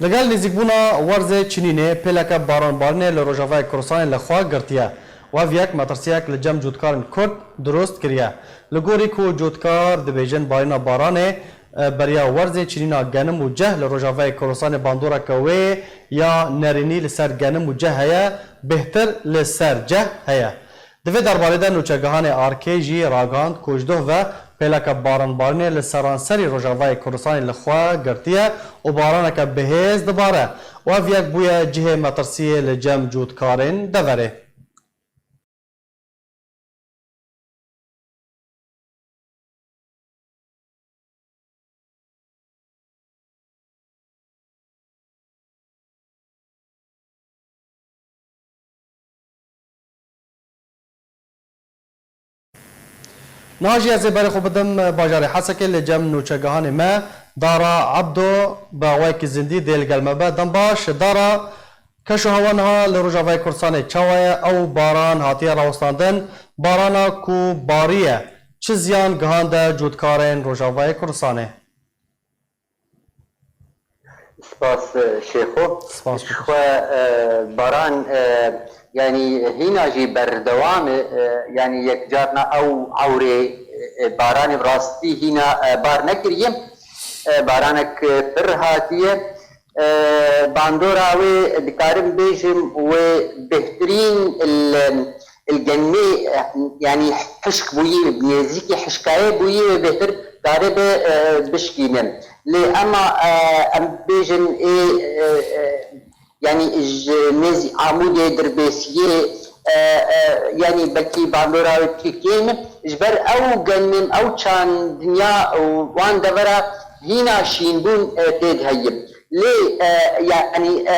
Li gel nêzîkbûna werzê çinînê, pêleke baranbarînê li Rojavayê Kurdistanê li xwe girtiye û ev yek metirsiyek li cem cotkarên Kurd dirust kiriye. Li gorî ku cotkar dibêjin barîna baranê, e, beriya werzê çinîna genim û ceh li Rojavayê Kurdistanê bandoreke wê ya nerînî li ser genim û ceh heye, bêhtir li ser ceh heye. Di vê derbarê de nûçegihanê Arkê jî ragihand ku ji doh ve pêleke baranbarînê li seranserî Rojavayê Kurdistanê li xwe girtiye û baraneke bihêz dibare û ev yek bûye cihê metirsiyê li cem cotkarên deverê. Niha jî ez ê berê xwe bidim bajarê Hesekê, li cem nûçegihanê me Dara Ebdo bi awayekî zindî dê li gel me be. Dem baş Dara, keşûhewa niha li Rojavayê Kurdistanê çawa ye? Ew baran hatiye rawestandin, barana ku bariye çi ziyan gihande cotkarên Rojavayê Kurdistanê? Spas, e, Şêxo. Spas. Ji xwe, e, baran, e, yanî hîna jî berdewam e, e, yanî yekcarna ew ewrê, e, baranê bi rastî hîna, e, bar nekiriye. E, baranek, e, pir hatiye. E, bandora wê dikarim bêjim wê bêhtirîn li, li genê, e, yanî hişk bûyî, nêzîkî hişkayê bûyî wê bêhtir karibe, e, bişkîne. Lê ema, e, em bêjin ê, e, e, yanî ji nêzî Amûdê, Dirbêsiyê, e, e, yanî belkî bandora wê pî kêm e. Ji ber ew genêm, ew çandiniya û wan devera hîna şînbûn, e, tê de heye. Lê, e, yanî, e,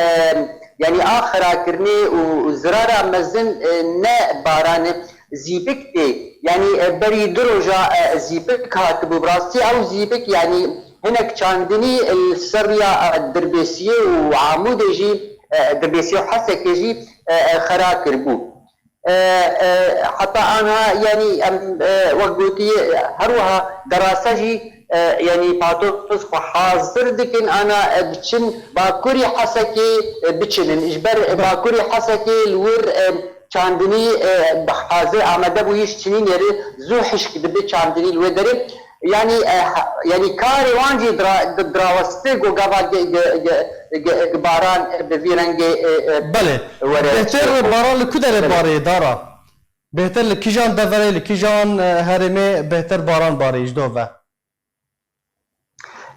yanî a xirakirinê û zirara mezin, e, ne baran e, zîpik tê. Yanî, e, berî du roja, e, zîpik hatibû. Bi rastî ew zîpik, yanî hinek çandinî li ser riya, e, Dirbêsiyê û Amûdê jî, e, Dirbêsiyê û Hesekê jî, e, e, xera kiribû. E, e, heta anha, yanî em, e, wek gotiye, her wiha derase jî, e, yanî patoz xwe hazir dikin, ana, e, diçin bakurî Hesekê, e, biçinin. Ji ber bakurî Hesekê li wir, e, çandinî, e, bi hazir amade bûyî ji çinînê re zû hişk dibe çandinî li wê derê. Yanî, e, ha-, yanî karê wan jî dira-, di-, dirawestê ku gava ge-, ge-, ge-, ge-, ge-, baran bi vî rengê, e, e, Belê. Were Bêhtir çêko. Baran li ku derê Belê. Barê dara? Bêhtir li kîjan deverê, li kîjan, e, herêmê bêhtir baran barê ji do ve?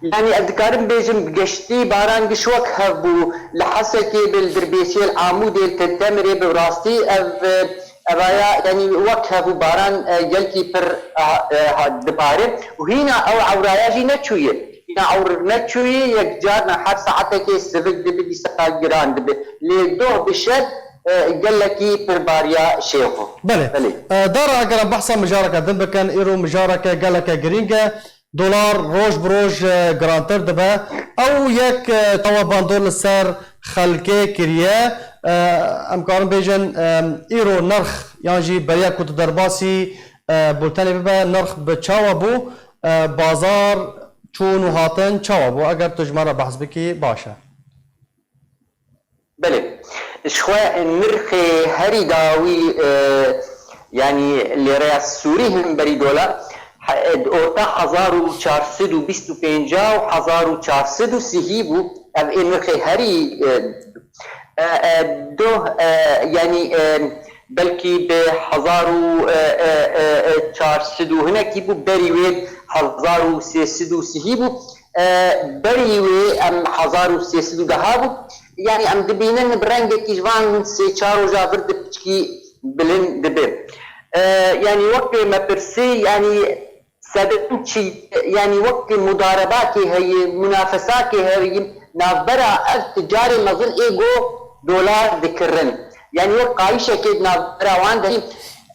Yanî ez dikarim bêjim geştî baran giş wek hev bû. Li Hesekê bi, li Dirbêsiyê, li Amûdê, li Tetemirê bi rastî ev, e, evaya, yanî wek hev bû baran, e, gelkî pir, e, e, ha-, dibare. Û hîna ew ewraya jî neçûye. ewr neçûyî, yek carna her saetekê sivik dibe, dîsa giran dibe. Lê doh bi şev, e, gelekî pir bariya Şêxo. Belê. Belê. E, Dara, eger em behsa mijareke din bikin, îro mijareke geleke girîng e. Dolar roj bi roj, e, girantir dibe. Ew yek, e, çawa bandor li ser xelkê kiriye. E, em karin bêjin, e, îro nirx yan jî beriya ku tu derbasî, e, bultenê bibe, nirx bi çawa bû? E, bazar çûn û hatin çawa bû? Eger tu ji me re behs bikî, baş e. Belê. Ji xwe nirxê herî dawî, e, yanî lêreya Sûrî himberî dolar, he-, di orta hezar û çar sed û bîst û pênc û hezar û çar sed û sî bû. Ev ê nirxê herî, e, e, e, doh, e, yanî, e, belkî bi hezar û, e, e, e, e, çar sed û hinekî bû, berî wê hezar û sê sed û sî bû. E, berî wê em hezar û sê sed û deh bû. Yanî em dibînin bi rengekî ji van sê çar roja vir di piçkî bilind dibe. E, yanî wek me pirsî, yanî sedem çi, yanî wek mudarebakê heye, munafesakê heye, navbera ev ticarê mezin ê go dolar dikirin. Yanî wek qayîşekê di navbera wan de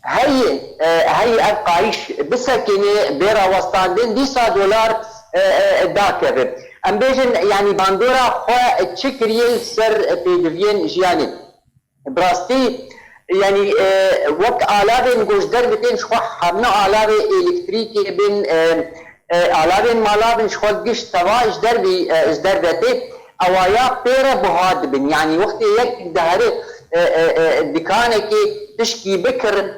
heye, e, heye ev qayîş bisekine, bê rawestandin, dîsa dolar, e, e, dakeve. Em bêjin, yanî bandora xwe çi kiriye li ser pêdiviyên jiyanê. Bi rastî, yanî, e, wek alavên ku ji derve tên, ji xwe hemne alavê elektrîkê bin, e, e, alavên mala bin, ji xwe giş teva ji dervî, e, ji derve tê, ewaya pê re buha dibin. Yanî wextê yek dihere, e, e, e, dikanekê tişkî bikirin,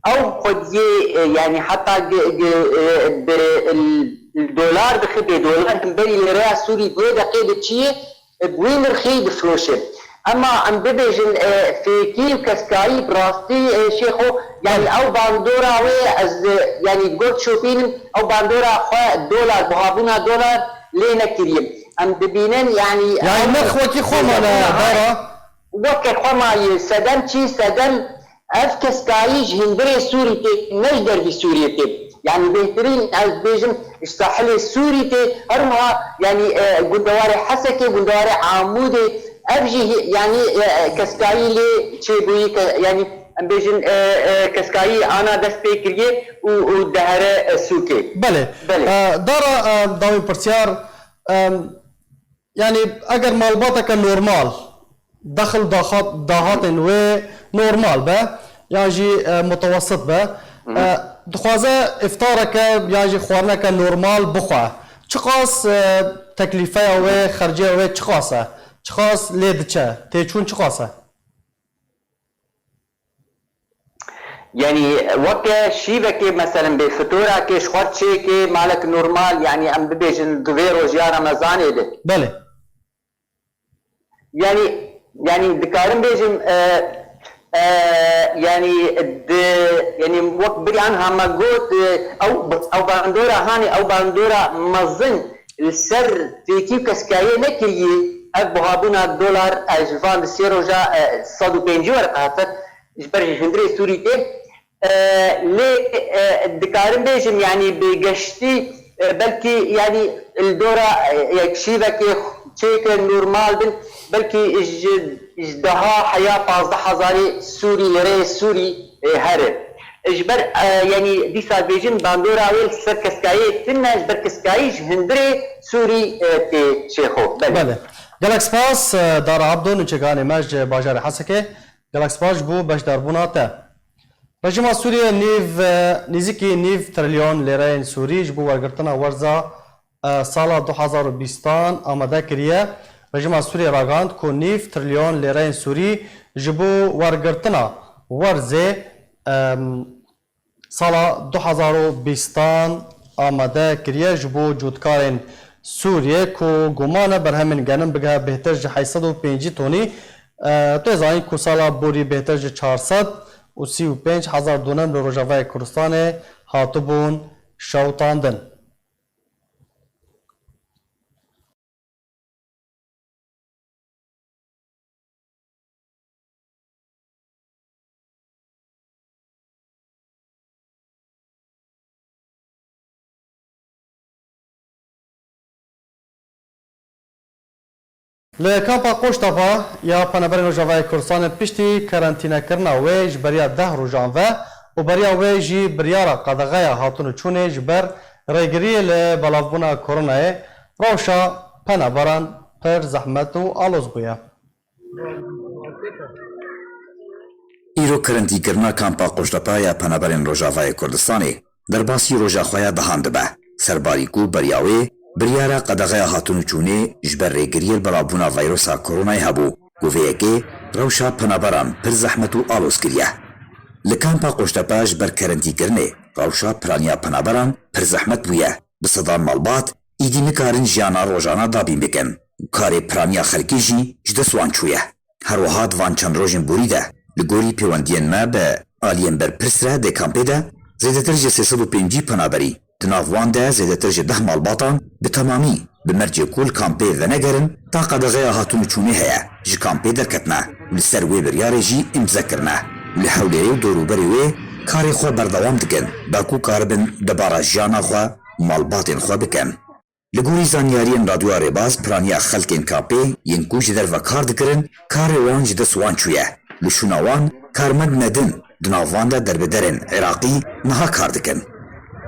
ew xwediyê, e, yanî heta gi-, gi-, e, bi, l-, dolar dixe, bê dolar himberî lêreya Sûrî bi wê deqê diçiyê, bi wî nirxî difiroşe. Ema em bibêjin, e, fêkî û keskayî bi rastî, e, Şêxo, yanî ew bandora wê ez, e, yanî gor dişopînim, ew bandora xwe dolar, buhabûna dolar lê nekiriye. Em dibînin, yanî Yanî ew nirx wekî xwe mane, Dara? Weke xwe maye, sedem çi, sedem Ev keskayî ji hundirê Sûrî tê, ne ji dervî Sûriyê tê. Yanî bêhtirîn ez dibêjim ji sahilê Sûrî tê, her wiha yanî, e, gundewarê Hesekê, gundewarê Amûdê, ev jî hi-, yanî, e, keskayî lê çêbûyî ke, yanî em bêjin, e, e, keskayî ana dest pê kiriye û, û dihere, e, sûkê. Belê. Belê. E, Dara, e, dawîn pirsyar, e, Yanî eger malbateke normal, dexil daxat-, dahatên wê normal be, yan jî, e, mutewessit be, Hı hı. e, dixwaze îftareke yan jî xwarineke normal bixwe. Çiqas, e, teklîfeya wê, xerciya wê çiqas e? Çiqas lê diçe? Têçûn çiqas e? Yanî weke şîvekê, meselen bê fitorakê, ji xwe çêkê, malek normal, yanî em bibêjin di vê rojiya Remezanê de. Belê. Yanî, yanî dikarim bêjim, e, e, yanî di, yanî wek biriyan hama got, e, ew, ew bandora hanê, ew bandora mezin li ser fêkî û keskayê nekiriye. Ev buhabûna dolar, e, ji van di sê roja, e, sed û pêncî werqe hate. Ji ber ji hundirê Sûrî tê. E, lê, e, dikarim bêjim, yanî bi geştî, e, belkî, yanî li dora, e, yek şîvekê çêke normal bin, belkî ji, ji daha heya pazdeh hezarê Sûrî, lireyê Sûrî, e, here. Ji ber, e, yanî dîsa bêjim bandora wê li ser keskayê tune, ji ber keskayî ji hundirê Sûrî, e, tê Şêxo. Belê. Belê. Gelek spas, e, Dara Abdo, nûçekanê me ji bajarê Hesekê. Gelek spas ji bo beşdarbûna te. Rejîma Sûriyê nîv, nêzîkî nîv trilyon lêreyên Sûrî ji bo wergirtina werza, e, sala du hezar û bîstan amade kiriye. Rejîma Sûriyê ragihand ku nîv trilyon lêreyên Sûrî ji bo wergirtina werzê, em, sala du hezar û bîstan amade kiriye ji bo cotkarên Sûriyê ku guman e berhemên genim bigihe bêhtir ji heyt sed û pêncî tonî. E, tu dê zanî ku sala borî bêhtir ji çar sed û sî û pênc hezar donem li Rojavayê Kurdistanê hatibûn şewitandin. Li kampa Qoştepa ya Penaberên Rojavayê Kurdistanê piştî karantînekirina wê ji beriya deh rojan ve û beriya wê jî biryara qedexeya hatin û çûnê ji ber rêgiriyê li belavbûna koronayê rewşa penaberan pir zehmet û aloz bûye. Îro karantînkirina kampa Qoştepa ya Penaberên Rojavayê Kurdistanê derbasî roja xwe ya dehan dibe. Serbarî ku beriya wê biryara qedexeya hatin û çûnê ji ber rêgiriyê li belavbûna vîrusa koronayê hebû, ku vê yekê rewşa penaberan pir zehmet û aloz kiriye. Li kampa Qoştepa ji ber karantînkirinê rewşa piraniya penaberan pir zehmet bûye. Bi sedan malbat îdî nikarin jiyana rojana dabîn bikin û karê piraniya xelkê jî ji dest wan çûye. Her wiha di van çend rojên borî de li gorî pêwendiyên me bi aliyên berpirs re dê kampê de zêdetir ji sê sed û pêncî penaberî, di nav wan de zêdetir ji deh malbatan bi temamî bi mercê ku li kampê venegerin ta qedexeya hatin û çûnê heye, ji kampê derketine û li ser wê biryarê jî îmze kirine û li Hewlêrê û dorûberê wê karê xwe berdewam dikin, da ku karibin dubara jiyana xwe û malbatên xwe bikin. Li gorî zanyariyên Radyoya Rêbaz, piraniya xelkên kampê yên ku ji derve kar dikirin, karê wan ji dest wan çûye. Li şûna wan karmend nedin, di nav van de derbiderên Iraqî niha kar dikin.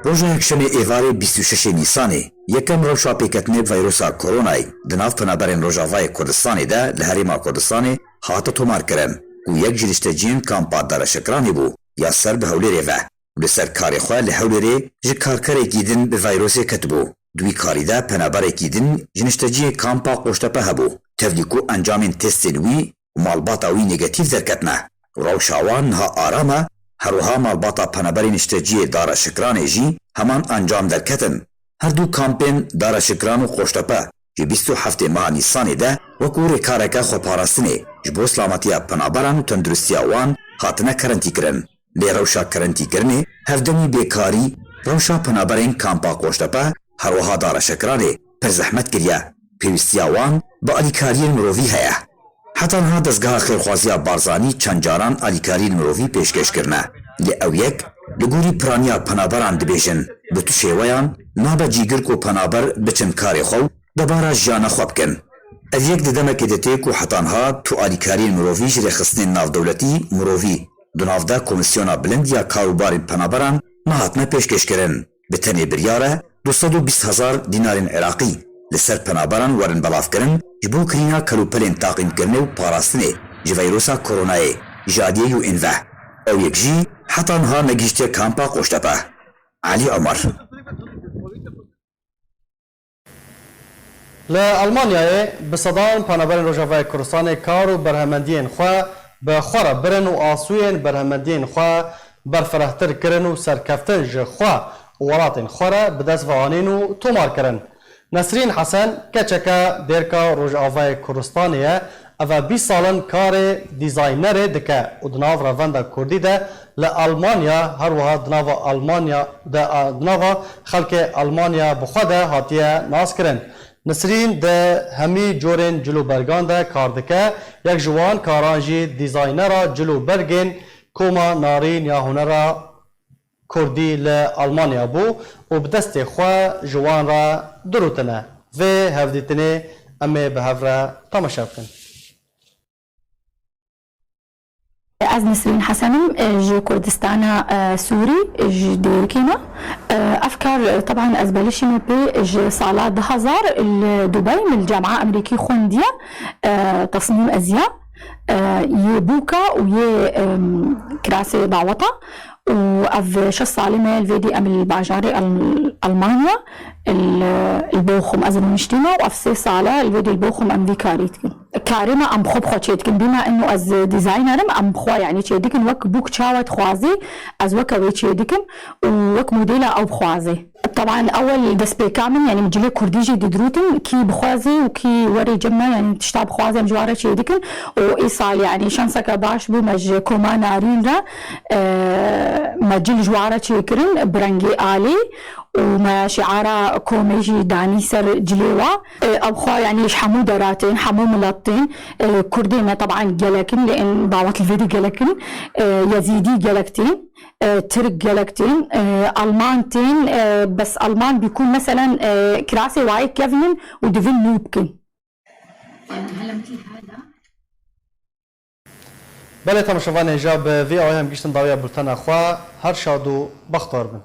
Roja Yekşemê êvarê bîst û şeşê Nîsanê, yekem rewşa pêketinê bi vîrusa koronayê di nav penaberên Rojavayê Kurdistanê de li Herêma Kurdistanê hate tomarkirin, ku yek ji nişteciyên kampa Dara Şikranê bû ya ser bi Hewlêrê ve. Li ser karê xwe li Hewlêrê ji karkerekî din bi vîrusê ketibû. Di wî karî de penaberekî din ji nişteciyê kampa Qoştepe hebû. Tevlî ku encamên testên wî û malbata wî negatîf derketine. Rewşa wan niha aram e, her wiha malbata penaberê nişteciyê Dara Şikranê jî heman encam derketin. Her du kampên Dara Şikran û Qoştepe ji bîst û heftê meha Nîsanê de wekû rêkareke xweparastinê ji bo silametiya penaberan û tenduristiya wan hatine karantîkirin. Lê rewşa karantîkirinê, hevdemî bêkarî, rewşa penaberên kampa Qoştepe, her wiha Dara Şikranê pir zehmet kiriye. Pêwîstiya wan bi alîkariyên mirovî heye. Heta niha dezgeha xêrxwaziya Barzanî çend caran alîkariyên mirovî pêşkêş kirine. Lê ew yek, li gorî piraniya penaberan dibêjin, bi tu şêweyan nabe cîgir ku penaber biçin karê xwe û debara jiyana xwe bikin. Ev yek di demekê de tê ku heta niha tu alîkariyên mirovî ji rêxistinên navdewletî mirovî di nav de Komîsyona Bilind ya Karûbarên Penaberan nehatine pêşkêşkirin. Bi tenê biryar e du sed û bîst hezar dînarên Iraqî li ser penaberan werin belavkirin ji bo kirîna kelûpelên taqîmkirinê û parastinê ji vîrusa koronayê ji aliyê U N ve. Ew yek jî heta niha negihîştiye kampa Qoştepe. Elî Omer. Li Almanyayê bi sedan penaberên Rojavayê Kurdistanê kar û berhemendiyên xwe bi xwe re birin û asûyên berhemendiyên xwe berfirehtir kirin û serkeftin ji xwe û welatên xwe re bi dest ve anîn û tomar kirin. Nesrîn Hesen keçeke dêrka Rojavayê Kurdistanê ye, Ev e bîst sal in karê dîzaynerê dike û di nav revenda kurdî de li Almanya, her wiha di nava Almanya de, di nava xelkê Almanya bi xwe de hatiye naskirin. Nisrîn di hemî corên cilûbergan de kar dike, yek ji wan karan jî dîzaynera cilûbergên Koma Narîn ya Hunera Kurdî li Almanya bû û bi destê xwe ji wan re dirûtine. Vê hevdîtinê em ê bi hev re temaşe bikin. Ez Nisrîn Hesen im, ji Kurdistana, e, Sûrî, ji Dêrikê me. E, ev kar, e, teban ez belişîme pê ji sala du hezar li Dubey min li Camiya Amerîkî xwendiye, e, tesmîm ez ya, e, yê bûka û yê, em, kirasê daweta. Û ev şeş salê me li vê dî em li bajarê Al-, Almanya, li, li Bochum ez rûniştîme û ev sê sal e li vê dî li Bochum em vî karî dikin. Karê me em xwe bi xwe çê dikin. Bîma ino ez dîzayner im, em bi xwe, yanî, çê dikin. Wek bûk çawa dixwazî, ez weke wê çê dikim û wek modela ew bixwazê. Teban ewel destpêka min, yanî, min cilê kurdî jî didirûtin, kî bixwazê û kî werê cem me, yanî, tişta bixwazê em ji wan re çê dikin. Û îsal, yanî, şanseke baş bû me ji Koma Narîn re, e, me cil ji wan re çêkirin, bi rengê alê. Û me şiara komê jî danî ser cilê wa. E, ew xwe, yanî, ji hemû deratên, hemû miletên, e, Kurdê me teban gelek in, lê in dawet li vê dî gelek in, e, Yezîdî gelek tên, e, Tirk gelek tên, e, Alman tên, e, bes Alman bîkûn, meselen, e, kirasê wayê kevin û divin nû bikin. هلا مثل هذا. Belê temaşevanên hêja, bi vî awayî em gihîştin dawiya bultena xwe. Her şad û bextewar bin.